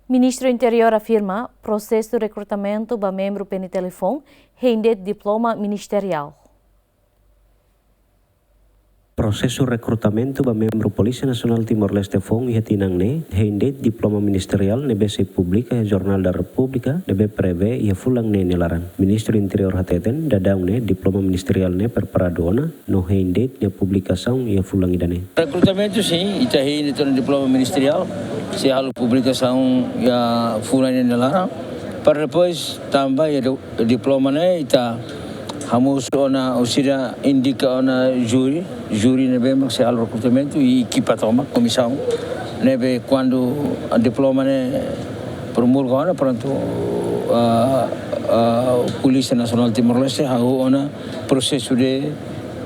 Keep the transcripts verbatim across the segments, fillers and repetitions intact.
Ministru Interiór afirma prosesu rekrutamentu ba membru P N T L F-ON hein de'it diploma ministeriál. Prosesu rekrutamentu ba membru Polísia Nasionál Timor-Leste F-ON iha tinan ne'e hein de'it diploma ministeriál ne'ebé sei publika iha Jornál da Repúblika ne'ebé prevee iha fulan ne'e nia laran. Ministru Interiór hateten, daudaun ne'e diploma ministeriál ne'e preparadu ona no hein de'it nia publikasaun iha fulan ida-ne'e. Rekrutamentu sin, ita hein de'it ona diploma ministeriál, sei halo publikasaun iha fulan ne'e nia laran. Para depois tanba iha do-, diploma ne'e ita hamosu ona, ou seja, indika ona júri, júri ne'ebé mak sei halo rekrutamentu i ekipa tomak, komisaun ne'ebé kuandu diploma ne'e promulga ona, prontu, ah, ah, Polísia Nasionál Timor-Leste hahú ona prosesu de,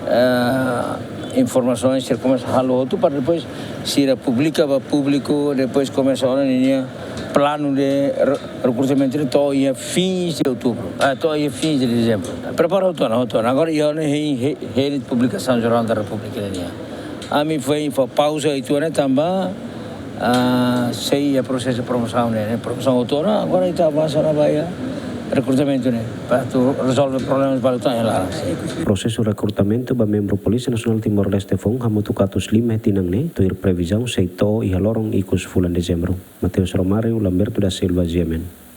ah, informasaun, sira komesa halo hotu para depois sira publika ba públiku, depois komesa ona ninia planu de re-, rekrutamentu ne'e to'o iha fins de outubro, ah, to'o iha fins de dezembro. Prepara hotu ona, hotu ona. Agora iha ona hein, hein, hein publikasaun Jornál da Repúblika nian. Ami foin fó pauza uitoan ne'e tanba, ah, sei iha prosesu promosaun ne'e, ne'e promosaun hotu ona, agora ita avansa ona ba iha rekrutamentu ne'e, para atu rezolve problema balu tan iha laran. Prosesu rekrutamentu ba membru Polísia Nasionál Timor-Leste F-ON hamutuk atus lima iha tinan ne'e, tuir previzaun sei to'o iha loron ikus fulan Dezembru. Mateus Romário, Lamberto da Silva, G M N.